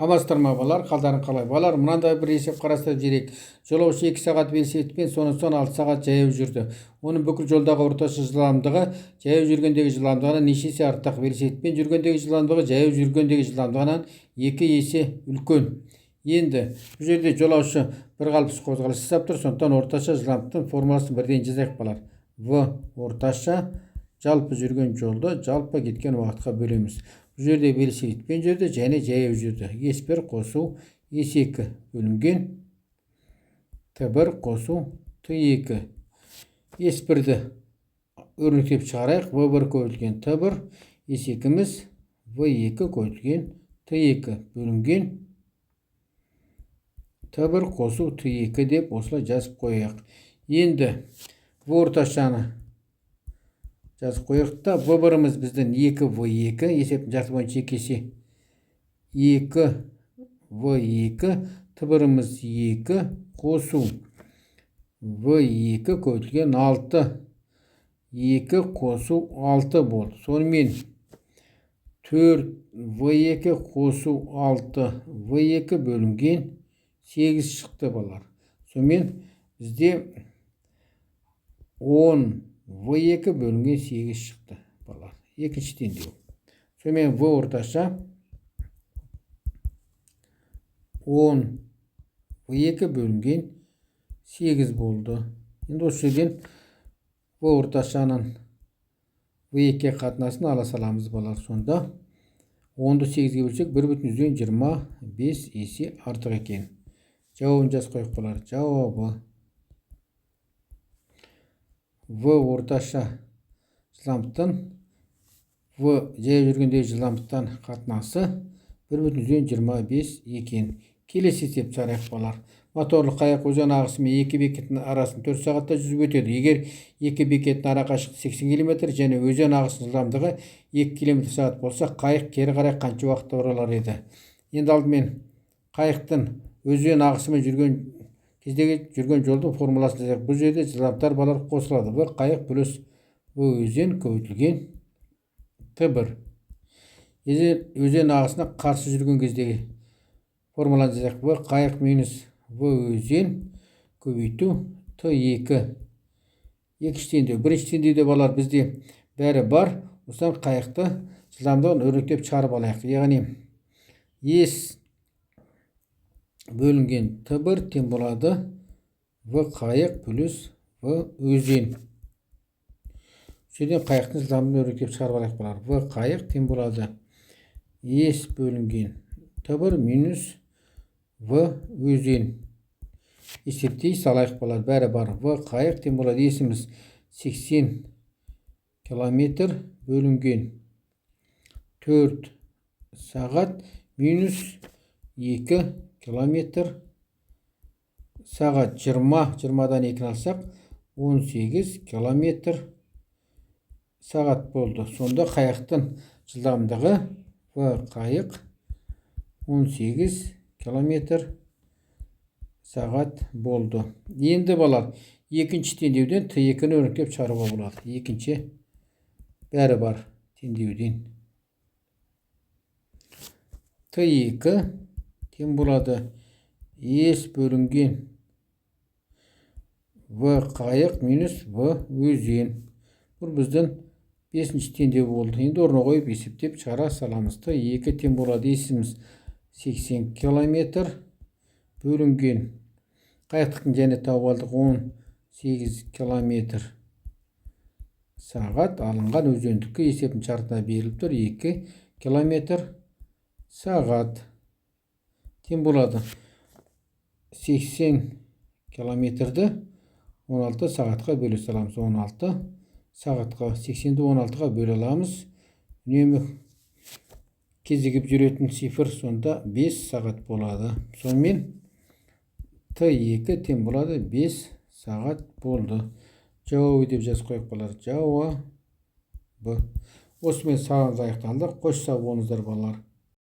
Амансыздар ма, балалар, қалдарың қалай? Балалар, мынандай бір есеп қарастырып жіберейік. Жолаушы 2 сағат велосипедпен, сонан соң 6 сағат жаяу жүрді. Оның бүкіл жолдағы орташа жылдамдығы жаяу жүргендегі жылдамдығынан неше есе артық? Велосипедпен жүргендегі жылдамдығы жаяу жүргендегі жылдамдығынан 2 есе үлкен. Енді бұл жерде жолаушы бір қалыпсыз қозғалыс жасап тұр, сондықтан орташа жылдамдықтың формуласын бірден жазайық, балалар. В орташа жалпы жүрген жолды жалпы кеткен уақытқа бөлеміз. Бұл жерде велосипедпен жүрді және жаяу жүрді. S1 қосу S2 бөлінген T1 қосу T2. S1-ді өрнектеп шығарайық. V1 көбейтілген T1, S2-міз V2 көбейтілген T2 бөлінген T1 қосу T2 деп осылай жазып қояйық. Енді В орташаны жазып қояйық та, В1-іміз біздің 2 В2, есептің жарты бойынша 2 есе 2 В2, Т1-іміз 2 қосу В2 көбейтілген 6, 2 қосу 6 болды. Сонымен 4 В2 қосу 6 В2 бөлінген 8 шықты, балалар. Сонымен бізде 10 В2 бөлінген 8 шықты, балалар. Екінші теңдеу. Сонымен В орташа 10 В2 бөлінген 8 болды. Енді осы жерден В орташаның В2 қатынасын ала саламыз, балалар. Сонда 10-ды 8-ге бөлсек, 1,25 есе артық екен. Жауабын жазып қояйық, балалар. Жауабы: В орташа жылдамдықтың В жаяу жүргендегі жылдамдықтан қатынасы 1,25 екен. Келесі есеп шығарайық, балалар. Моторлы қайық өзен ағысымен екі бекеттің арасын 4 сағатта жүзіп өтеді. Егер екі бекеттің ара қашықтығы 80 км және өзен ағысының жылдамдығы 2 км сағат болса, қайық кері қарай қанша уақытта оралар еді? Енді алдымен қайықтың өзен ағысымен жүрген кездегі жүрген жолдың формуласын жазайық. Бұл жерде жылдамдықтар, балалар, қосылады. В қайық плюс В өзен көбейтілген Т1. Өзен ағысына қарсы жүрген кездегі формуланы жазайық. В қайық минус В өзен көбейту Т2. Екінші теңдеу. Бірінші теңдеуде, балалар, бізде бәрі бар. Осыдан қайықты жылдамдығын өрнектеп шығарып алайық. Яғни S бөлінген Т1 тең болады В қайық плюс В өзен. Жерден қайықтың жылдамдығын өрнектеп шығарып алайық, балалар. В қайық тең болады S бөлінген Т1 минус В өзен. Есептей салайық, балалар, бәрі бар. В қайық тең болады S-іміз 80 километр бөлінген 4 сағат минус 2 километр сағат, 20, 20-дан 2 алсақ, 18 километр сағат болды. Сонда қайықтың жылдамдығы В қайық 18 километр сағат болды. Енді, балалар, екінші теңдеуден Т2-ні өрнектеп шығаруға болады. Екінші бәрі бар теңдеуден Т2 тең болады S бөлінген В қайық минус В өзен. Бұл біздің бесінші теңдеу болды. Енді орнына қойып есептеп шығара саламыз. Т2 тең болады S-іміз 80 километр бөлінген қайықтікін және тауып алдық, 18 километр сағат, алынған өзендікі есептің шартына беріліп тұр, 2 километр сағат тең болады 80 километрді 16 сағатқа бөле саламыз. 16 сағатқа, 80-ді 16-ға бөле аламыз. Үнемі кезігіп жүретін цифр, сонда 5 сағат болады. Сонымен Т2 тең болады 5 сағат болды. Жауабы деп жазып қояйық, балалар. Жауабы. Осымен сабағымыз аяқталды. Қош, сау болыңыздар, балалар.